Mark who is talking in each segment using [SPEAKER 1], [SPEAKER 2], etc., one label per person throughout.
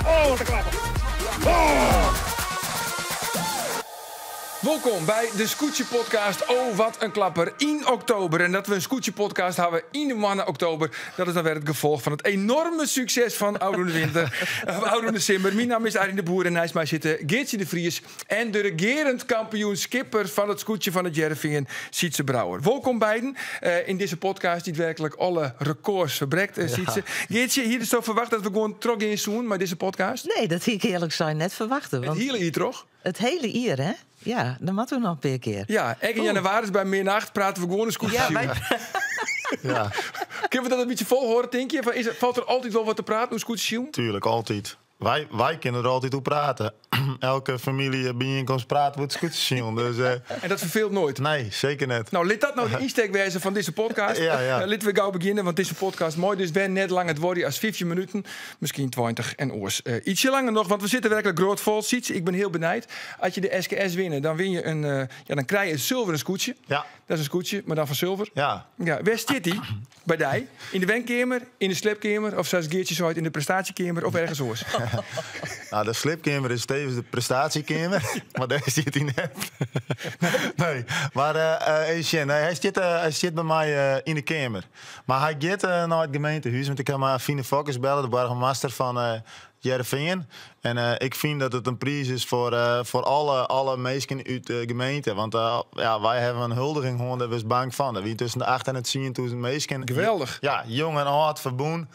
[SPEAKER 1] Oh, wat in klapper. Oh!
[SPEAKER 2] Wolkom by de Skûtsjepodcast Oh Wat in Klapper yn oktober. En dat we in Skûtsjepodcast hawwe yn de moanne oktober, dat is dan wer it gefolch fan it enoarme sukses fan ôfrûne winter, of ôfrûne simmer. Myn namme is Arjen de Boer en neist my sitte Geartsje de Vries en de regearend kampioen skipper fan it skûtsje fan It Hearrenfean, Sytze Brouwer. Wolkom beiden yn dizze podcast dy't werklik alle rekôrs ferbrekt, Sytze. Geartsje, hiesto ferwachte dat we gewoan trochgean soenen mei dizze podcast?
[SPEAKER 3] Nee, dat hie ik earlik sein net ferwachte.
[SPEAKER 2] It hiele jier troch?
[SPEAKER 3] It hiele jier, hè? Ja, dan moatte we noch in pear kear.
[SPEAKER 2] Ja, ek yn jannewaris by middernacht prate we gewoan in skûtsje.
[SPEAKER 3] Ja, wy...
[SPEAKER 4] ja.
[SPEAKER 2] Kinne we dat in bytsje folhâlde, tinke je? Is, falt der altyd wol wat te praten oer skûtsjesilen?
[SPEAKER 4] Tuerlik, altyd. Wy kinne der altyd oer prate. Elke famyljebyienkomst prate we oer it skûtsjesilen. Dus,
[SPEAKER 2] En dat ferfeelt noait?
[SPEAKER 4] Nee, seker net.
[SPEAKER 2] No, lit dat no de ynstek wêze fan dizze podcast.
[SPEAKER 4] Ja, ja.
[SPEAKER 2] Litte we gau begjinne, want dizze podcast mei dus wer net langer duorje as 15 minuten. Miskien 20 en oars ytsje langer noch, want we sitte werklik grôtfol. Sytse, ik bin hiel benijd. As je de SKS winne, dan win je in, ja, dan krije je in sulveren skûtsje.
[SPEAKER 4] Ja.
[SPEAKER 2] Dat is in skûtsje, mar dan fan sulver.
[SPEAKER 4] Ja.
[SPEAKER 2] Ja, wêr stiet dy by dy? Yn de wenkeamer, yn de sliepkeamer of sa as Geartsje seit, yn de prestaasjekeamer of ergens oars?
[SPEAKER 4] No, de sliepkeamer is tevens de prestaasjekeamer, mar dêr stiet hy net. Nee, mar even sjen. Nee, hy stiet by my yn de keamer. Mar hy giet nei it gemeentehûs, want ik ha mei Avine Fokkens belle, de boargemaster fan Hearrenfean. En ik fyn dat it in priis is foar alle minsken út de gemeente. Want ja, wy hawwe in huldiging hân, dêr wurdst bang fan. Der wie tusken de acht en de 10.000 minsken.
[SPEAKER 2] Geweldich.
[SPEAKER 4] Ja, jong en âld ferbûn.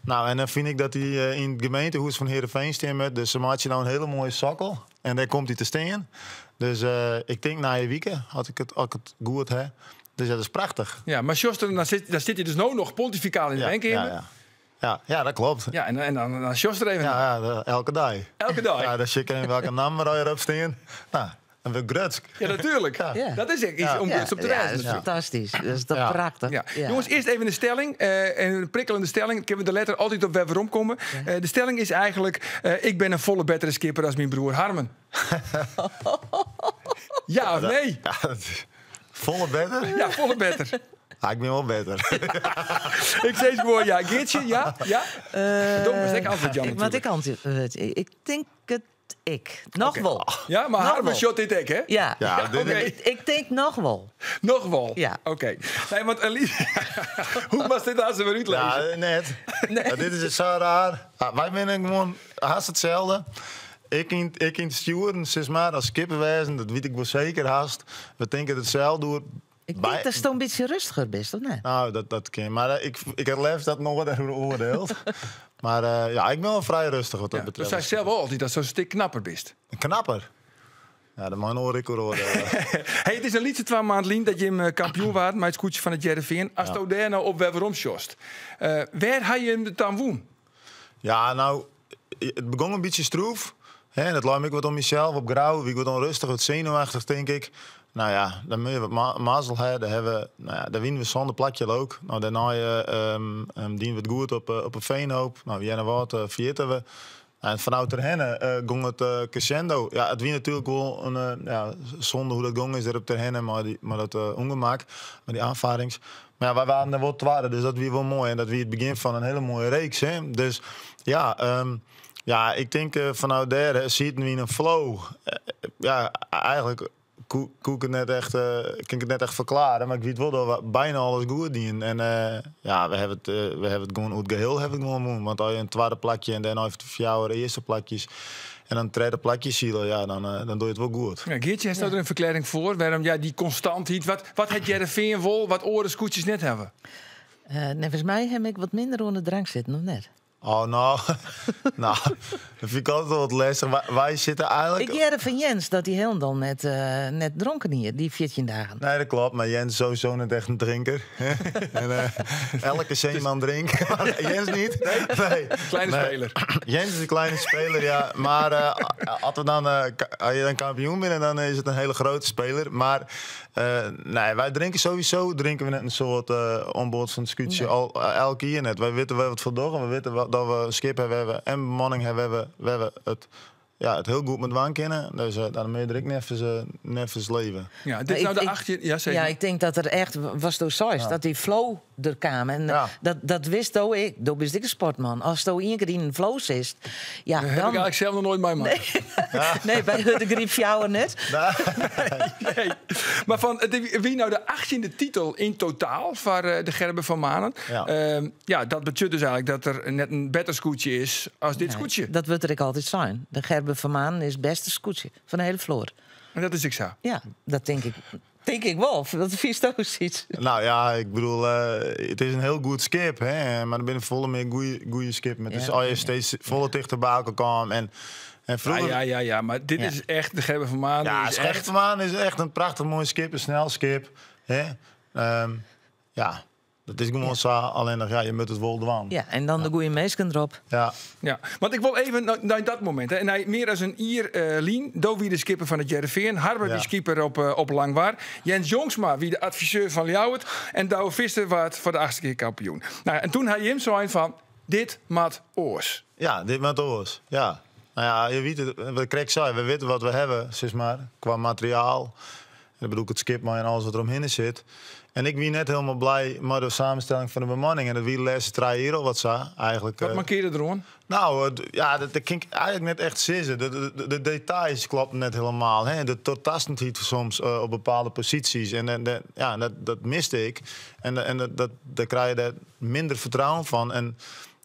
[SPEAKER 4] No, en dan fyn ik dat hy yn it gemeentehûs fan Hearrenfean stean moat. Dus se meitsje no in hiele moaie sokkel. En dêr komt hy te stean. Dus ik tink nije wike, as ik it goed ha. Dus dat is prachtich.
[SPEAKER 2] Ja, mar sjochst der, dan sit hy dus no noch pontifikaal yn de wenkeamer.
[SPEAKER 4] Ja, ja. Ja, ja, dat kloppet.
[SPEAKER 2] Ja, en dan sjochst der even.
[SPEAKER 4] Ja, ja, elke dei.
[SPEAKER 2] Elke dei?
[SPEAKER 4] Ja, dan sjoch ik even welke namme der op stean. No, dan wurd ik grutsk.
[SPEAKER 2] Ja, natuerlik.
[SPEAKER 4] Ja.
[SPEAKER 2] Dat is ek iets om grutsk op te
[SPEAKER 3] Ja,
[SPEAKER 2] wêzen.
[SPEAKER 3] dat is fantastysk. Dat is toch
[SPEAKER 4] Ja.
[SPEAKER 3] prachtich.
[SPEAKER 2] Ja.
[SPEAKER 3] Ja.
[SPEAKER 2] Jonges, earst even in stelling. In prikkeljende stelling. Kinne we der letter altyd op wer weromkomme. De stelling is eigentlik, ik bin in folle bettere skipper as myn broer Harmen. Ja of nee?
[SPEAKER 4] Ja, dat is folle better?
[SPEAKER 2] Ja, folle better.
[SPEAKER 4] Ah, ik bin wol better.
[SPEAKER 2] Ik sis gewoan ja. Geartsje, ja? Ja? Do moatst ek antwurd jaan
[SPEAKER 3] Ik moat
[SPEAKER 2] natuerlik.
[SPEAKER 3] ek antwurd. Ik tink it ek. Noch wol.
[SPEAKER 2] Ja, mar
[SPEAKER 3] Noch
[SPEAKER 2] Harmen
[SPEAKER 3] wol.
[SPEAKER 2] sjocht dit ek, hè?
[SPEAKER 3] Ja.
[SPEAKER 4] Ja, dit
[SPEAKER 2] Oké.
[SPEAKER 3] Ik tink noch wol.
[SPEAKER 2] Noch wol?
[SPEAKER 3] Ja.
[SPEAKER 2] Oké. Nee, want Elise, hoe moatst dit aanst wer útlizze?
[SPEAKER 4] Ja, net. Ja, dit is sa raar. Ah, wy binne gewoan hast itselde. Ik yn it stjoeren, sis mar, as skipper wêzen, dat wit ik wol seker hast. We tinke itselde oer.
[SPEAKER 3] Ik tink datsto in bytsje rêstiger bist, of net?
[SPEAKER 4] No, dat kin. Mar ik ha it leafst dat in oar dêroer oardielt. Mar ja, ik bin wol frij rêstich wat dat
[SPEAKER 2] Ja,
[SPEAKER 4] betreft.
[SPEAKER 2] Do seist sels wol altyd datsto in stik knapper bist.
[SPEAKER 4] Knapper? Ja, dêr mei in oar ek oer oardielje.
[SPEAKER 2] Hey, it is in lytse 2 maand lyn dat jim kampioen waarden mei it skûtsje fan It Hearrenfean. Asto dêr no op wer werom sjochst, wêr ha jim it dan wûn?
[SPEAKER 4] Ja, no, it begûn in bytsje stroef. Hè, en dat lei my ek wat oan mysels. Op Grou wie ik wat ûnrêstich, wat senuwachtich, tink ik. No ja, dan moatte je wat mazzel ha. Dêr hawwe we, no ja, dêr wiene we sûnder plakje leuk. No, dêrnei diene we it goed op 'e Veenhoop. No, Earnewâld ferjitte we. En fanôf Terherne gong it crescendo. Ja, it wie natuerlik wol in ja, sonde hoe't dat gong is dêr op Terherne mei dat ûngemak, mei dy oanfarrings. Mar ja, wy waarden dêr wol twadde, dus dat wie wol moai. En dat wie it begjin fan in hiele moaie reeks. Hè. Dus ja, ja, ik tink fanôf dêr sieten we yn in flow. Ja, eigentlik koe ik it net echt, kin ik it net echt ferklearje, mar ik wit wol dat we byna alles goed dienen. En ja, we hawwe it, we hawwe it gewoan oer it geheel hawwe it gewoan wûn. Want as je in twadde plakje en dêrnei fjouwer earste plakjes en dan in tredde plakje sile, ja, dan doch je it wol goed.
[SPEAKER 2] Ja, Geartsje, hast der in ferklearring foar? Wêrom ja, dy konstantheid? Wat hat Hearrenfean wol wat oare skûtsjes net hawwe?
[SPEAKER 3] Neffens my ha ik wat minder oan de drank sitten, of net?
[SPEAKER 4] Oh, no, no, dat fyn ik altyd wol wat lêstich. Wy sitte eigentlik...
[SPEAKER 3] Ik hearde fan Jens dat hy hielendal net dronken hie, dy 14 dagen.
[SPEAKER 4] Nee, dat kloppet, mar Jens is sowieso net echt in drinker. En elke seeman drinkt, mar Jens net. Nee. Nee.
[SPEAKER 2] Kleine
[SPEAKER 4] Nee.
[SPEAKER 2] speler.
[SPEAKER 4] Jens is in kleine speler, ja. Mar as we dan, as je dan kampioen binne, dan is it in hiele grutte speler. Mar nee, wy drinke sowieso drinke we net in soad oan board fan it skûtsje.
[SPEAKER 3] Nee.
[SPEAKER 4] Al elk jier net. Wy witte wêr't we it foar dogge. We witte dat we in skip hawwe, wêr't we en bemanning hawwe, wêr't we it ja, it hiel goed mei dwaan kinne. Dus dan moatte je der ek neffens, neffens leve.
[SPEAKER 2] Ja, dit is
[SPEAKER 3] Maar
[SPEAKER 2] nou de
[SPEAKER 3] ik-
[SPEAKER 2] 18. Ja, zeg
[SPEAKER 3] Ja,
[SPEAKER 2] maar.
[SPEAKER 3] ik denk dat er echt, was do seist, dat die flow der kaam. En dat wist do ek. Do bist ek in sportman. As do ien kear yn in flow sitst, ja,
[SPEAKER 2] Dat heb ik
[SPEAKER 3] dan...
[SPEAKER 2] eigenlijk zelf nog nooit meegemaakt.
[SPEAKER 3] Nee, by Hurdegaryp fjouwer net.
[SPEAKER 2] Nee. Maar fan, it wie nou de 18e titel yn totaal foar de Gerben van Manen. Ja, dat betsjut dus eigentlik dat der net in better skûtsje is as dit
[SPEAKER 3] Nee,
[SPEAKER 2] skûtsje.
[SPEAKER 3] Dat wurdt der ek altyd sein. De Gerben van Manen is it bêste skûtsje fan de hiele float.
[SPEAKER 2] En dat is ek sa.
[SPEAKER 3] Ja, dat tink ik. Tink ik wol. Wat fynsto, Syts?
[SPEAKER 4] Nou ja, ik bedoel, it is in hiel goed skip, hè, mar der binne folle mear goede skippen. It is al je steeds folle tichter by elkoar kaam. En froeger...
[SPEAKER 2] Ja, mar dit is echt de Gerben van Manen.
[SPEAKER 4] Ja,
[SPEAKER 2] is
[SPEAKER 4] de Gerben
[SPEAKER 2] echt
[SPEAKER 4] van Manen is echt in prachtich moai skip, in snel skip. Hè? Ja, dat is gewoan sa. Allinnich, ja, je moatte it wol dwaan.
[SPEAKER 3] Ja, en dan de goede minsken derop.
[SPEAKER 2] Ja, want ik wol even nei dat momint. Hè. En hy mear as in jier lyn, do wie de skipper fan it Hearrenfean. Harmen wie skipper op Langwar. Jens Jongsma wie de adviseur fan Ljouwert. En Douwe Visser waard foar de achtste kear kampioen. Nou, en doe ha jim sein fan, dit moat oars.
[SPEAKER 4] Ja, dit moat oars. Ja. Nou ja, je wit it, wat ik krekt sei, we witte wat we hawwe, sis mar, kwa materiaal. En dan bedoel ik it skip mei en alles wat deromhinne sit. En ik wie net hielendal blij mei de samenstelling fan de bemanning. En dat wie de lêste 3 jier al wat sa, eigentlik.
[SPEAKER 2] Wat mankearde deroan?
[SPEAKER 4] Nou, ja, dat kin ik eigentlik net echt sizze. De details kloppen net hielendal. Hè? De doortastendheid soms op bepaalde posysjes. En ja, dat miste ik. En dêr krije je der minder fertrouwen fan. En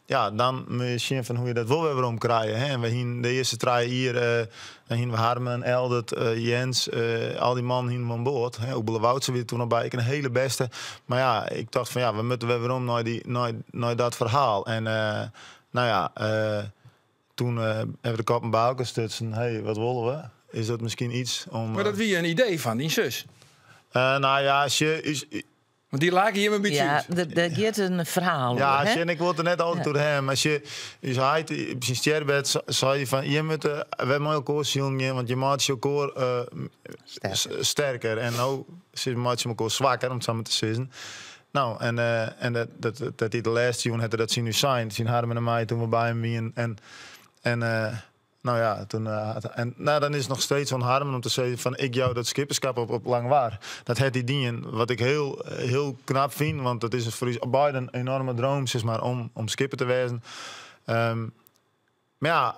[SPEAKER 4] ja, dan moatte je sjen fan hoe't je dat wol wer weromkrije. Hè? En we hiene de earste 3 jier, dan hiene we Harmen, Eldert, Jens, al dy mannen hiene we oan board. Hè? Oebele Woutse wie der doe noch by, ek in hiele bêste. Mar ja, ik tocht fan ja, we moatte wer werom nei dat ferhaal. En nou ja, doe hawwe we de koppen by elkoar stutsen. Hey, wat wolle we? Is dat miskien yts om,
[SPEAKER 2] Mar dat wie in idee fan dyn sus?
[SPEAKER 4] Nou ja, as je, is,
[SPEAKER 2] Want dy lake jim in bytsje
[SPEAKER 3] Ja,
[SPEAKER 2] út.
[SPEAKER 3] Der giet in ferhaal
[SPEAKER 4] Ja,
[SPEAKER 3] oer, hè?
[SPEAKER 4] als je, en ik word er net altyd oer him. As je, dus hy op syn stjerbêd sei hy fan, je moatte, wy mei elkoar silen gean, want je meitsje elkoar
[SPEAKER 3] Sterker.
[SPEAKER 4] sterker. En no meitsje elkoar swakker, om it sa mar te sizzen. Nou, en dat hy de lêste jûn hat er dat tsjin ús sein, tsjin Harmen en my, doe't we by him wienen. En nou ja, doe, hat, en, nou, dan is it noch steeds oan Harmen om te sizzen fan, ik jou dat skipperskip op Langwar. Dat hat hy dien, wat ik hiel, hiel knap fyn, want dat is foar ús beide in enoarme dream, sis mar, om skipper te wêzen. Mar ja,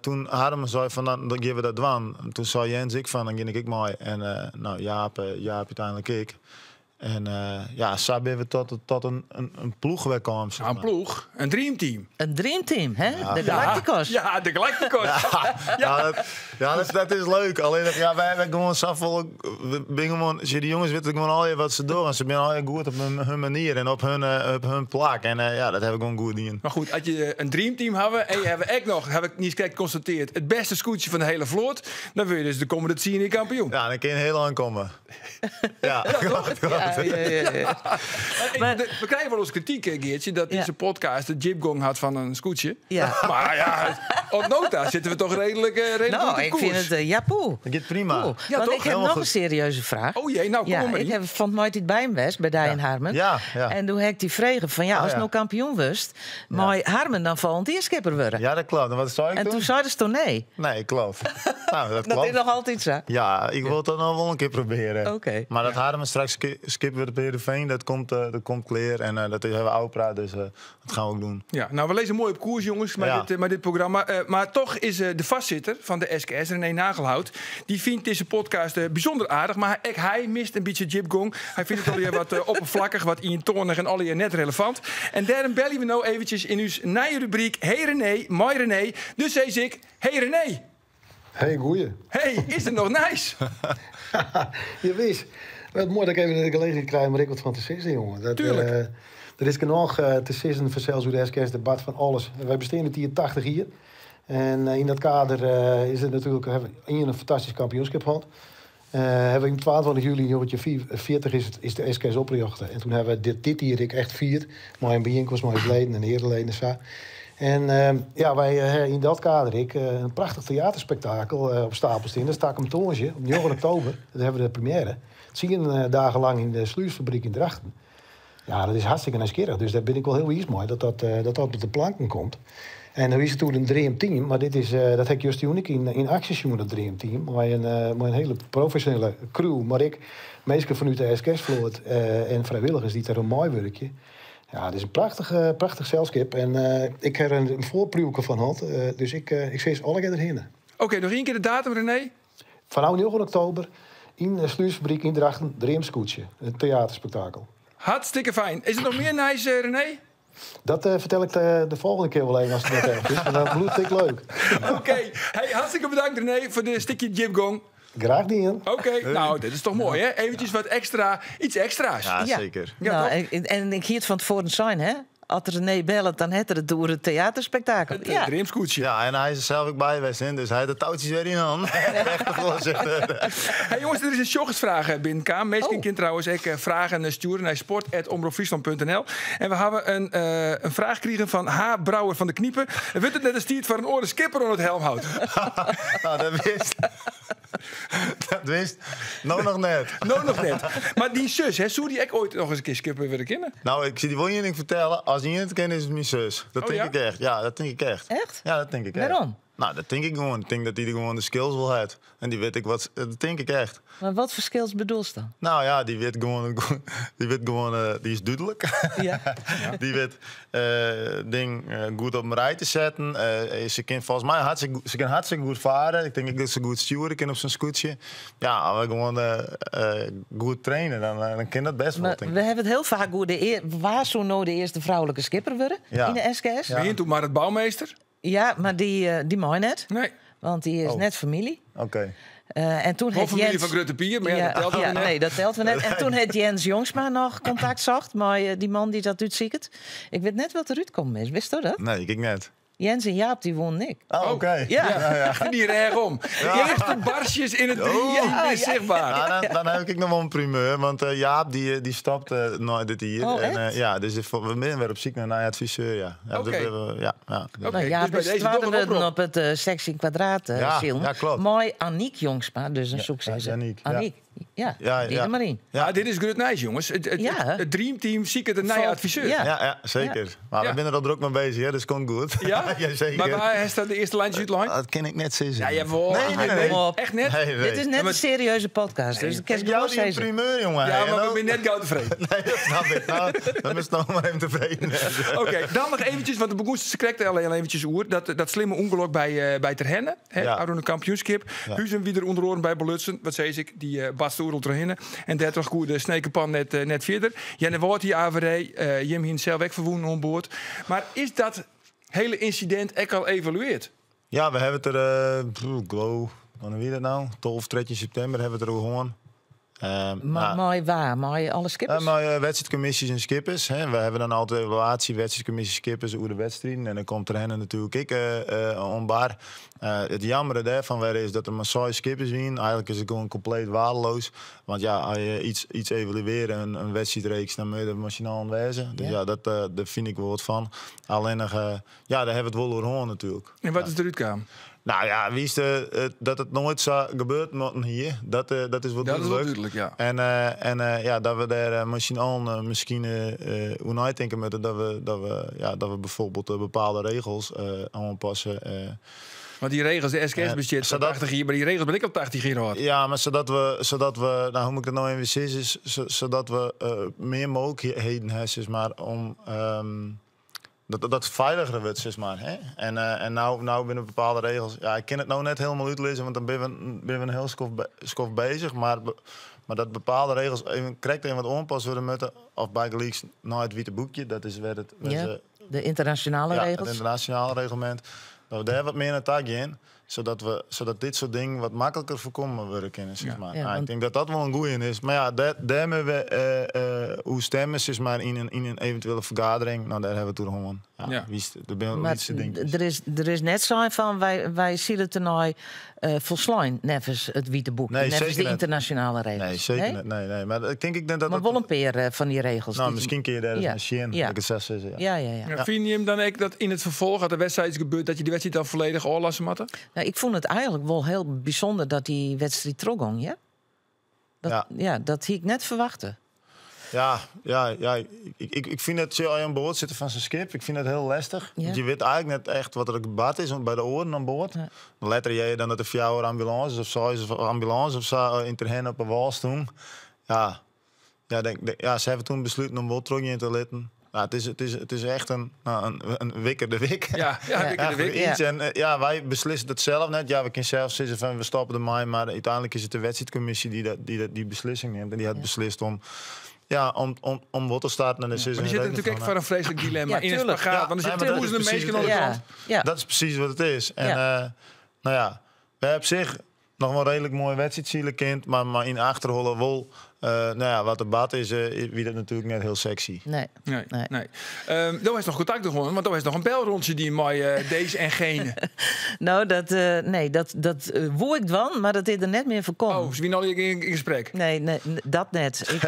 [SPEAKER 4] doe't Harmen sei fan, dan gean we dat dwaan. Doe sei Jens ek fan, dan gean ik ek mei. En nou, Jaap úteinlik ek. En ja, sa binne we tot in ploech wer kaam, sis
[SPEAKER 2] Nou, in
[SPEAKER 4] mar.
[SPEAKER 2] ploech, in dreamteam.
[SPEAKER 3] In dreamteam, hè?
[SPEAKER 4] Ja.
[SPEAKER 3] De Galacticos.
[SPEAKER 2] Ja, de Galacticos.
[SPEAKER 4] Ja, ja, ja, dat is leuk. Allinnich, ja, wy gewoan safolle, we binne gewoan, dy jonges witte gewoan allegear wat se dogge. Se binne allegear goed op hun manier en op hun plak. En ja, dat hawwe we gewoan goed dien.
[SPEAKER 2] Mar goed, as je in dreamteam hawwe en je hawwe ek noch, haw ik niiskrekt konstatearre, it bêste skûtsje fan de hiele float, dan wurde je dus de kommende 10 jier kampioen.
[SPEAKER 4] Ja, dan kin je hiel ein komme. Ja.
[SPEAKER 2] Ja, toch?
[SPEAKER 3] Ja.
[SPEAKER 2] Maar we krije wolris krityk, hè, Geartsje, dat dizze podcast de djipgong hat fan in skûtsje. Mar ja, op nota sitte we toch redelijk
[SPEAKER 3] Nou,
[SPEAKER 2] goed op
[SPEAKER 3] ik fyn
[SPEAKER 2] koers.
[SPEAKER 3] it, ja, poeh.
[SPEAKER 4] Dat giet prima.
[SPEAKER 3] Poeh.
[SPEAKER 2] Ja,
[SPEAKER 3] Want
[SPEAKER 2] toch?
[SPEAKER 3] ik ha
[SPEAKER 4] Hielendal
[SPEAKER 3] noch
[SPEAKER 4] goed.
[SPEAKER 3] in serieuze fraach.
[SPEAKER 2] Oh jee, nou, kom
[SPEAKER 3] Ja,
[SPEAKER 2] mar
[SPEAKER 3] ik
[SPEAKER 2] yn.
[SPEAKER 3] ha fan 't maitiid by him west, by dy en Harmen. En doe ha ik dy frege fan, ja, ast no kampioen wurdst, mei Harmen dan folgjend jier skipper wurde.
[SPEAKER 4] Ja, dat kloppet. En wat sei ik
[SPEAKER 3] En
[SPEAKER 4] doe?
[SPEAKER 3] doe seidest nee.
[SPEAKER 4] Nee, kloppet. Nou, dat
[SPEAKER 3] Dat
[SPEAKER 4] kloppet.
[SPEAKER 3] is noch altyd sa.
[SPEAKER 4] Ja, ik wol dat noch wol in kear probearje. Mar dat Harmen straks skipper wurdt op Heerenveen, dat komt klear. En dat hawwe we ôfpraat, dus dat gean we ek dwaan.
[SPEAKER 2] Ja, nou, we lizze moai op koers, jonges, mei dit programma. Mar dochs is de foarsitter fan de SKS, René Nagelhout, dy fynt dizze podcast bysûnder aardich, mar ek hy mist in bytsje djipgong. Hy fynt it allegear wat opperflakkich, wat ientoanich en allegear net relevant. En dêrom belje we no eventsjes yn ús nije rubryk Hey René, mei René. Dus sis ik, hey René.
[SPEAKER 5] Hey, goeie.
[SPEAKER 2] Hey, is der noch nijs?
[SPEAKER 5] Jawis. Wat moai dat ik even de gelegenheid krij om der ek wat fan te sizzen, jonge.
[SPEAKER 2] Tuurlijk.
[SPEAKER 5] Der is genôch te sizzen fansels oer de SKS debat fan alles. Wy besteane dit jier 80 jier. En yn dat kader is it natuerlik, hawwe we in fantastysk kampioenskip hân. Hawwe we yn 22 july 1940 is de SKS oprjochte. En doe hawwe we dit jier ek echt fierd. Mei in byienkomst mei ús leden en eareleden en sa. En ja, wy hawwe yn dat kader ek in prachtich teaterspektakel op stapel stean. Dat is takom tongersdei, op 9 oktober. Dêr hawwe we de première. 10 dagen lang yn de Sluisfabriek yn Drachten. Ja, dat is hartstikke nijsgjirrich. Dus dêr bin ik wol hiel wiis mei dat dat op de planken komt. En dan is it toen in dreamteam, mar dit is, dat ha ik juist jûn ek yn aksje sjoen, dat dreamteam. Mei in hiele profesjonele crew, mar ek minsken fanút de SKS-float en frijwilligers dy't dêroan meiwurkje. Ja, it is in prachtich selskip en ik ha der in foarpriuwke fan hân, dus ik sis allegear derhinne.
[SPEAKER 2] Oké, noch ien kear de datum, René?
[SPEAKER 5] Fanôf 9 oktober yn de Slûsfabryk yn Drachten, Dreamskûtsje, in teaterspektakel.
[SPEAKER 2] Hartstikke fijn. Is der noch mear nijs, René?
[SPEAKER 5] Dat fertel ik de folgjende kear wol even as it net erch is, want dat bliuwt ek leuk.
[SPEAKER 2] Oké, hey, hartstikke bedankt René foar dit stikje djipgong.
[SPEAKER 5] Graach dien.
[SPEAKER 2] Oké, nou, dit is toch moai, hè? Eventjes wat ekstra, iets ekstra's.
[SPEAKER 4] Ja, zeker.
[SPEAKER 2] Ja,
[SPEAKER 3] Nou,
[SPEAKER 2] toch?
[SPEAKER 3] en ik hie it fan tefoaren sein, hè? As René bellet, dan hat er it oer it teaterspektakel.
[SPEAKER 2] It dreamskûtsje.
[SPEAKER 4] Ja, en hy is der sels ek by west, hè, dus hy hat de toutsjes wer yn hannen. Echte voorzitter.
[SPEAKER 2] Hey jongens, der is in sjoggersfraach binnenkaam. Minsken
[SPEAKER 3] Oh.
[SPEAKER 2] kinne trouwens ek fragen stjoere nei sport@omropfryslan.nl. En we hawwe in fraach krigen fan H. Brouwer fan de Kniepe. En wurdt it net ris tiid foar in oare skipper oan it helmhout?
[SPEAKER 4] Nou, dat wist. Dat wist. No noch net.
[SPEAKER 2] No noch net. Mar dyn sus, hè, soe dy ek oait noch ris in kear skipper wurde kinne?
[SPEAKER 4] Nou, ik sil dy wol ien ding fertelle. As ien it kin, is it myn sus. Dat
[SPEAKER 2] Oh,
[SPEAKER 4] tink
[SPEAKER 2] ja?
[SPEAKER 4] ik echt. Ja, dat tink ik echt.
[SPEAKER 3] Echt?
[SPEAKER 4] Ja, dat tink ik echt.
[SPEAKER 3] Wêrom?
[SPEAKER 4] Nou, dat tink ik gewoan. Ik tink dat dy gewoan de skills wol hat. En dy wit ek wat, dat tink ik echt.
[SPEAKER 3] Mar wat foar skills bedoelst dan?
[SPEAKER 4] Nou ja, dy wit gewoan, dy wit gewoan, dy is dúdlik. Dy wit ding goed op in rij te setten. Se kin folgens my hartstikke, se kin hartstikke goed faren. Ik tink ek dat se goed stjoere kin op sa'n skûtsje. Ja, as we gewoan goed trainen, dan kin dat best wol,
[SPEAKER 3] Mar
[SPEAKER 4] tink
[SPEAKER 3] we
[SPEAKER 4] ik.
[SPEAKER 3] hawwe it hiel faak oer de wa soe no de earste froulike skipper wurde yn de SKS?
[SPEAKER 2] Begint toen Marit Bouwmeester.
[SPEAKER 3] Ja, mar dy mei net.
[SPEAKER 2] Nee.
[SPEAKER 3] Want dy is
[SPEAKER 4] Oh.
[SPEAKER 3] net famylje.
[SPEAKER 4] Oké.
[SPEAKER 3] En toen
[SPEAKER 2] Wol
[SPEAKER 3] hat
[SPEAKER 2] famylje
[SPEAKER 3] Jens
[SPEAKER 2] fan Grutte Pier, mar ja,
[SPEAKER 3] Ja,
[SPEAKER 2] dat telt
[SPEAKER 3] ja,
[SPEAKER 2] wer net.
[SPEAKER 3] nee, dat telt wer net. En toen hat Jens Jongsma noch kontakt socht mei dy man dy't dat útsiket. Ik wit net wat derút kommen is. Witsto dat?
[SPEAKER 4] Nee, ik net.
[SPEAKER 3] Jens en Jaap, dy wûnen ek.
[SPEAKER 4] Oh, oké.
[SPEAKER 3] Ja.
[SPEAKER 4] Ja, ja.
[SPEAKER 2] Die rêch om. De earste barstjes yn it
[SPEAKER 4] Oh.
[SPEAKER 2] drie is sichtber.
[SPEAKER 4] Nou, dan heb ik nog wel een primeur, want Jaap die stopt na dit jaar.
[SPEAKER 3] Oh,
[SPEAKER 4] En,
[SPEAKER 3] echt?
[SPEAKER 4] ja, dus we zijn weer op zoek naar een adviseur, ja. Ja,
[SPEAKER 2] Oké.
[SPEAKER 4] dat hebben we, ja, ja.
[SPEAKER 2] Oké,
[SPEAKER 3] Nou, Jaap
[SPEAKER 2] dus bij
[SPEAKER 3] is
[SPEAKER 2] deze
[SPEAKER 3] twadde
[SPEAKER 2] nog een
[SPEAKER 3] wurden
[SPEAKER 2] oprop.
[SPEAKER 3] op het sectie kwadraat
[SPEAKER 4] Ja,
[SPEAKER 3] zielen.
[SPEAKER 4] ja, klopt.
[SPEAKER 3] Mooi Aniek Jongsma, dus een succes.
[SPEAKER 4] ja, Aniek, ja.
[SPEAKER 3] Aniek, ja,
[SPEAKER 4] Ja,
[SPEAKER 3] die
[SPEAKER 4] ja.
[SPEAKER 3] er maar in.
[SPEAKER 4] Ja.
[SPEAKER 2] Ja, dit is grut nijs, jongens. Het
[SPEAKER 3] Ja.
[SPEAKER 2] dreamteam ziek het een nieuwe
[SPEAKER 3] Valt-
[SPEAKER 2] adviseur.
[SPEAKER 3] ja.
[SPEAKER 4] Ja, ja, zeker.
[SPEAKER 2] Ja.
[SPEAKER 4] Maar
[SPEAKER 2] Ja.
[SPEAKER 4] we zijn er al druk mee bezig, hè, dus komt goed.
[SPEAKER 2] Ja?
[SPEAKER 4] Ja, zeker.
[SPEAKER 2] Maar waar is dat de eerste lijntje uit lijn?
[SPEAKER 4] Dat ken ik net zeggen.
[SPEAKER 2] Ja, jawel.
[SPEAKER 4] Nee, nee, nee.
[SPEAKER 3] Kom op.
[SPEAKER 2] Echt net?
[SPEAKER 4] Nee, nee.
[SPEAKER 3] Dit is net
[SPEAKER 2] Ja, maar
[SPEAKER 3] een serieuze podcast, dus dat kan
[SPEAKER 4] Ik
[SPEAKER 3] ik
[SPEAKER 4] jou
[SPEAKER 3] wel
[SPEAKER 4] die een
[SPEAKER 3] zeggen.
[SPEAKER 4] primeur, jongen.
[SPEAKER 2] Ja,
[SPEAKER 4] En
[SPEAKER 2] maar we
[SPEAKER 4] ook-
[SPEAKER 2] zijn net gauw tevreden.
[SPEAKER 4] Nee, dat snap ik. Nou, dan is het nog maar even tevreden.
[SPEAKER 2] Oké, dan nog eventjes, want de begoenste ze alleen eventjes oer. Dat slimme ongeluk bij Terhenne, hè,
[SPEAKER 4] Ja.
[SPEAKER 2] Oude kampioenskip.
[SPEAKER 4] Ja.
[SPEAKER 2] Huizen wie er onder oren bij Belutsen, wat zei ik, die Bas de Oerel Terhenne. En daar toch goed de Snekenpan net verder. Jenne Woord die AVR, Jim Hien zelf ook verwoen aan boord. Maar is dat hele incident ook al evalueerd?
[SPEAKER 4] Ja, we hebben het er, pff, glow, wanneer wie dat nou? 12, 13 september hebben we het er gewoon.
[SPEAKER 3] Maar mooi waar, mooi alle skippers.
[SPEAKER 4] Maar wedstrijdcommissies en skippers. Hè. We hebben dan altijd evaluatie, wedstrijdcommissies, skippers, hoe de wedstrijden. En dan komt er hen natuurlijk ik om bar. Het jammere daarvan weer is dat er maar 6 skippers zijn. Eigenlijk is het gewoon compleet waardeloos. Want ja, als je iets evalueert, een wedstrijdreeks, dan moet je er machinaal aan wezen. Dus ja, daar vind ik wel wat van. Alleen nog, ja, daar hebben we het wel over hoorn natuurlijk.
[SPEAKER 2] En wat is eruit kwam?
[SPEAKER 4] Nou ja, wie is de dat het nooit zo gebeurt moeten hier, dat is wel
[SPEAKER 2] Dat is wel
[SPEAKER 4] duidelijk.
[SPEAKER 2] duidelijk, ja.
[SPEAKER 4] En ja, dat we daar misschien al misschien hoe nadenken moeten dat we bijvoorbeeld bepaalde regels aanpassen.
[SPEAKER 2] Want die regels, de SKS besteedt 80 jaar, maar die regels ben ik al 80 jaar oud.
[SPEAKER 4] Ja, maar zodat we, nou hoe moet ik dat nou even zeggen, is, zodat we meer mogelijkheden hebben, zeg maar, om, dat veiliger wordt, zeg maar. Hè? En nou binnen bepaalde regels. Ja, ik kan het nou net helemaal uitlezen, want dan ben we een heel skof bezig. Maar dat bepaalde regels even correct en wat aanpassen worden moeten. Of bij gelijks naar het witte boekje, dat is weer het,
[SPEAKER 3] Ja,
[SPEAKER 4] ze,
[SPEAKER 3] de internationale
[SPEAKER 4] ja,
[SPEAKER 3] regels.
[SPEAKER 4] Het internationale reglement. Dat we daar wat meer naar taak in, zodat dit soort dingen wat makkelijker voorkomen worden kunnen, zeg maar.
[SPEAKER 3] Ja,
[SPEAKER 4] Ik
[SPEAKER 3] want
[SPEAKER 4] denk dat dat wel een goeie is. Maar ja, daar hebben we hoe stemmen, zeg maar, in een eventuele vergadering. Nou, daar hebben we het toen gewoon. Ja, wie is het? De
[SPEAKER 3] Maar
[SPEAKER 4] liefste dingetjes.
[SPEAKER 3] er is net zo van, wij zien het toernooi volslijn, nevens het witte boek,
[SPEAKER 4] Nee,
[SPEAKER 3] nevens
[SPEAKER 4] zeker
[SPEAKER 3] de
[SPEAKER 4] net.
[SPEAKER 3] internationale regels.
[SPEAKER 4] Nee, zeker
[SPEAKER 3] Nee?
[SPEAKER 4] net. Nee, nee. Maar ik denk, ik denk dat
[SPEAKER 3] Maar
[SPEAKER 4] dat
[SPEAKER 3] wel een paar van die regels.
[SPEAKER 4] Nou,
[SPEAKER 3] die
[SPEAKER 4] misschien kun je daar eens
[SPEAKER 3] Ja.
[SPEAKER 4] naar zien,
[SPEAKER 3] Ja.
[SPEAKER 4] dat ik het zelf zeg, ja.
[SPEAKER 3] Ja, ja, ja.
[SPEAKER 2] Ja, vind je hem dan ook dat in het vervolg, dat de wedstrijd is gebeurd, dat je die wedstrijd dan volledig oorlassen moet?
[SPEAKER 3] Nou, ik vond het eigenlijk wel heel bijzonder dat die wedstrijd terugging, ja? Dat,
[SPEAKER 4] Ja.
[SPEAKER 3] ja, dat had ik net verwachten.
[SPEAKER 4] Ja, ja, ja. Ik vind het, als je aan boord zit van zijn schip, ik vind het heel lastig.
[SPEAKER 3] Ja.
[SPEAKER 4] Want je weet eigenlijk net echt wat er gebeurd is bij de oren aan boord.
[SPEAKER 3] Ja.
[SPEAKER 4] Dan letter jij dan dat de vier ambulance of zo is, of ambulance of zo in ter op een wal stond. Ja, ja, ja, ze hebben toen besloten om wel terug in te litten. Nou, het is echt een, nou, een wikker de wik.
[SPEAKER 2] Ja, ja, wikker de wik.
[SPEAKER 4] Ja, iets. En ja, wij beslissen dat zelf net. Ja, we kunnen zelf zeggen van we stoppen ermee. Maar uiteindelijk is het de wedstrijdcommissie die beslissing neemt. En die had beslist om, ja, om wat te starten. En
[SPEAKER 2] Maar die zitten natuurlijk echt voor een vreselijk dilemma.
[SPEAKER 3] Ja,
[SPEAKER 2] in het
[SPEAKER 3] tuurlijk.
[SPEAKER 2] spagaat.
[SPEAKER 4] Ja,
[SPEAKER 2] want er
[SPEAKER 4] nee,
[SPEAKER 2] zitten
[SPEAKER 4] maar dat is
[SPEAKER 2] duizenden
[SPEAKER 4] precies
[SPEAKER 2] mensen aan de
[SPEAKER 4] wat
[SPEAKER 3] Ja.
[SPEAKER 2] kant.
[SPEAKER 3] Ja.
[SPEAKER 4] Dat is precies wat het is. En
[SPEAKER 3] Ja.
[SPEAKER 4] nou ja, we hebben op zich nog wel een redelijk mooie wedstrijd zien, kind. Maar in achterholen wel, nou ja, wat de bad is, wie dat natuurlijk net heel sexy.
[SPEAKER 3] Nee.
[SPEAKER 2] Nee,
[SPEAKER 3] Nee.
[SPEAKER 2] nee. Dan is nog contact gewoon, want dan is nog een belrondje die mooi deze en gene.
[SPEAKER 3] Nou, dat, nee, dat woe ik dwan, maar dat is er net meer voorkomen.
[SPEAKER 2] Oh, ze wie nou in gesprek?
[SPEAKER 3] Nee, nee, dat net.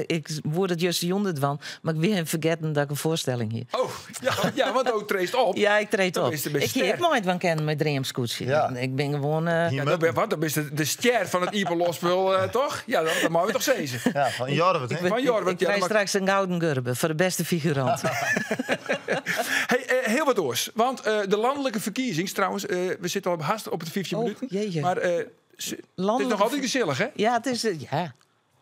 [SPEAKER 3] Ik word het juist honderd van, maar ik wil vergeten dat ik een voorstelling hier.
[SPEAKER 2] Oh, ja, ja, want ook treedt op.
[SPEAKER 3] Ja, ik treed
[SPEAKER 2] Dat
[SPEAKER 3] op.
[SPEAKER 2] is de beste
[SPEAKER 3] Ik heb
[SPEAKER 2] ster.
[SPEAKER 3] nooit van kennen met Dreamscootje.
[SPEAKER 4] Ja.
[SPEAKER 3] Ik ben gewoon.
[SPEAKER 2] Ja, dat ben, wat, dat is de ster van het Ieper Lospul, toch? Ja, dat mogen we toch zeggen.
[SPEAKER 4] Ja, van Jorwert, hè?
[SPEAKER 2] Van Jorwert,
[SPEAKER 3] Ik
[SPEAKER 2] ja,
[SPEAKER 3] krijg
[SPEAKER 2] dat
[SPEAKER 3] straks een gouden gurbe voor de beste figurant.
[SPEAKER 2] Hey, heel wat oors. Want de landelijke verkiezings, trouwens, we zitten al op haast op de 15
[SPEAKER 3] Oh,
[SPEAKER 2] minuten.
[SPEAKER 3] jeetje.
[SPEAKER 2] Maar het is
[SPEAKER 3] Landelijke
[SPEAKER 2] nog altijd gezellig, hè?
[SPEAKER 3] Ja, het is. Ja.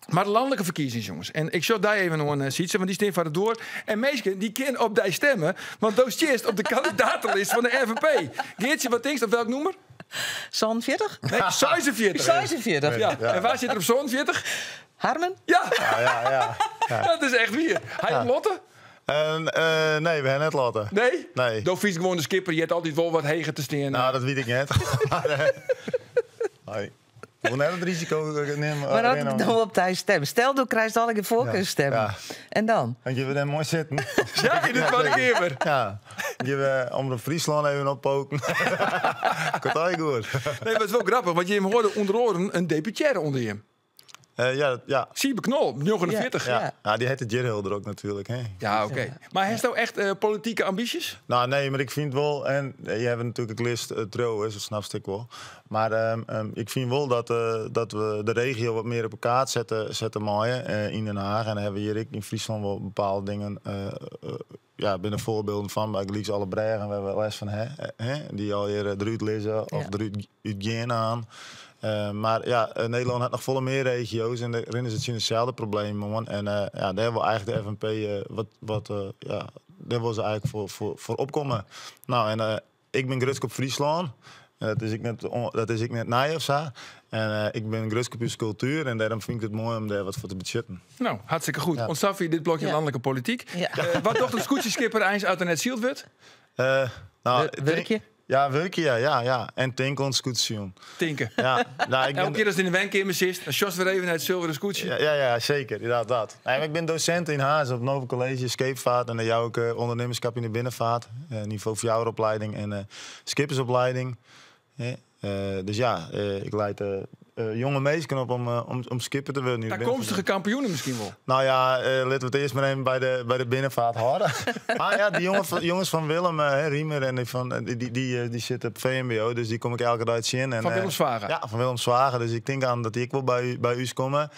[SPEAKER 2] Maar de landelijke verkiezings, jongens. En ik zat daar even nog een sietse, want die stem van het door. En meesten die kunnen op die stemmen, want dat is op de kandidatenlist van de RVP. Geertje, wat denk je op welk nummer?
[SPEAKER 3] Zo'n 40?
[SPEAKER 2] Nee, 46.
[SPEAKER 3] 46.
[SPEAKER 2] Ja.
[SPEAKER 4] Ja.
[SPEAKER 2] En waar zit er op zo'n 40?
[SPEAKER 3] Harmen?
[SPEAKER 2] Ja,
[SPEAKER 4] Ja, ja, ja.
[SPEAKER 2] dat is echt weer. Hij ja. Lotte?
[SPEAKER 4] En, nee, we hebben net Lotte.
[SPEAKER 2] Nee?
[SPEAKER 4] Nee.
[SPEAKER 2] Doe fiets gewoon de skipper, je hebt altijd wel wat hegen te staan.
[SPEAKER 4] Nou, dat weet ik net. Maar, nee. Ik wil net het risico nemen.
[SPEAKER 3] Maar had ik dan op thuis stem? Stel, du krijgt al een voorkeurstem.
[SPEAKER 4] Ja.
[SPEAKER 3] En dan?
[SPEAKER 4] Want je wil daar mooi zitten.
[SPEAKER 2] Ja, in de Tweede Kamer.
[SPEAKER 4] Ja. Je wil om de Friesland even oppoken. Komt al goed.
[SPEAKER 2] Nee, maar het is wel grappig, want je hoorde onder oren een deputaire onder je.
[SPEAKER 4] Ja, ja.
[SPEAKER 2] Siebe Knol, 49.
[SPEAKER 4] Ja.
[SPEAKER 3] Ja.
[SPEAKER 4] Ja, die heet het Jirhil er ook natuurlijk. Hè.
[SPEAKER 2] Ja, oké. Maar heeft nou echt politieke ambities?
[SPEAKER 4] Nou, nee, maar ik vind wel... En je hebt natuurlijk een list trouwens, dat snap ik wel. Maar ik vind wel dat we de regio wat meer op elkaar zetten maaien in Den Haag. En dan hebben we hier in Friesland wel bepaalde dingen... ja, binnen voorbeelden van, maar ik liefst alle bregen. We hebben les van hè, die al hier eruit lezen of eruit gaan aan. Maar ja, Nederland had nog volle meer regio's en daarin is het zien hetzelfde probleem, man. En ja, daar wil eigenlijk de FNP ja, daar wil ze eigenlijk voor opkomen. Nou, en ik ben Grutsk op Friesland. Dat is ik net naai of zo. En ik ben Grutsk op cultuur en daarom vind ik het mooi om daar wat voor te budgetten.
[SPEAKER 2] Nou, hartstikke goed.
[SPEAKER 4] Ja.
[SPEAKER 2] Ontstaf je dit blokje
[SPEAKER 3] Ja.
[SPEAKER 2] landelijke politiek.
[SPEAKER 3] Ja.
[SPEAKER 2] Wat dacht een scootjeskipper eens uit de net zielt wordt?
[SPEAKER 4] Nou,
[SPEAKER 3] Werkje?
[SPEAKER 4] Ja, werkje, ja. En tinkel scootje.
[SPEAKER 2] Tinken.
[SPEAKER 4] Ja, nou, ik ben...
[SPEAKER 2] Elke keer als het in de wenkamer zit, dan sjast weer even naar het zilveren scootje.
[SPEAKER 4] Ja, zeker. Ja, dat. Nee, maar ik ben docent in Hazen op Nova College, scheepvaart. En dan jou ook ondernemerschap in de binnenvaart. Niveau jouweropleiding en skippersopleiding. Dus ja, ik leid jonge meisjes op om skipper te worden.
[SPEAKER 2] Toekomstige kampioenen misschien wel.
[SPEAKER 4] Nou ja, laten we het eerst maar even bij de binnenvaart houden. Maar ja, die jongens van Willem, Riemer en die, van, die zitten op VMBO, dus die kom ik elke dag zien. En,
[SPEAKER 2] van Willem Zwager?
[SPEAKER 4] Ja, van Willem Zwager. Dus ik denk aan dat die ik wel bij u komen.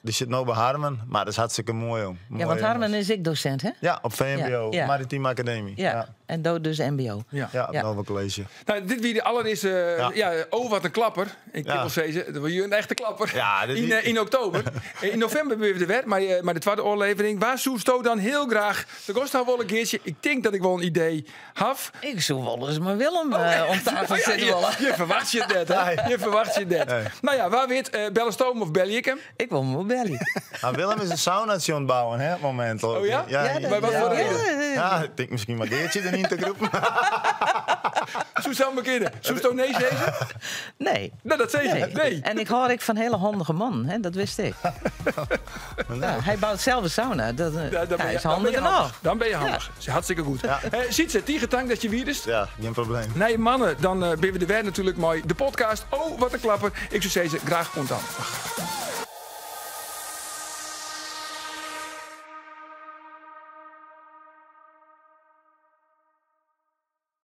[SPEAKER 4] Die zit nu bij Harmen, maar dat is hartstikke mooi, jong. Mooi,
[SPEAKER 3] ja, want Harmen is ik docent, hè?
[SPEAKER 4] Ja, op VMBO,
[SPEAKER 3] ja.
[SPEAKER 4] Maritieme Academie.
[SPEAKER 3] Ja, ja. En dood dus MBO.
[SPEAKER 2] Ja,
[SPEAKER 4] ja, op Nova College.
[SPEAKER 2] Nou, dit wie de allereerste... Ja, oh, wat een klapper. Ik wil zeggen, dat was een echte klapper.
[SPEAKER 4] Ja, dit
[SPEAKER 2] in oktober. In november ben je de wet, maar de tweede oorlevering. Waar zoest dan heel graag de Gustav wel een keertje? Ik denk dat ik wel een idee had.
[SPEAKER 3] Ik zou wel eens maar Willem om tafel zitten willen.
[SPEAKER 2] Je verwacht je het net, hè? Je verwacht je het net.
[SPEAKER 4] Nee.
[SPEAKER 2] Nou ja, waar weet bellen Stoom of bel ik hem?
[SPEAKER 3] Ik wil hem wel bellen.
[SPEAKER 4] Nou, Willem is een saunaatje aan het bouwen, hè, op het moment.
[SPEAKER 2] Oh ja?
[SPEAKER 4] Ja,
[SPEAKER 2] maar wat voor reden?
[SPEAKER 4] Ja, ik denk misschien maar Geertje er niet te groepen.
[SPEAKER 2] Zo zou me kennen. Zo nee zeggen?
[SPEAKER 3] Nee.
[SPEAKER 2] Nou, dat zei ze. Nee.
[SPEAKER 3] En ik hoor ik van hele handige man, hè? Dat wist ik. Ja, hij bouwt zelf een sauna. Dat,
[SPEAKER 2] ja, dan ben je,
[SPEAKER 3] is handig genoeg.
[SPEAKER 2] Dan ben je handig. Ja. Hartstikke goed.
[SPEAKER 4] Ja.
[SPEAKER 2] Sietse, tegen dat je weer is.
[SPEAKER 4] Ja, geen probleem.
[SPEAKER 2] Nee, mannen, dan ben we de weer natuurlijk mooi. De podcast. Oh, wat een klapper. Ik zou zeggen, graag onthangen.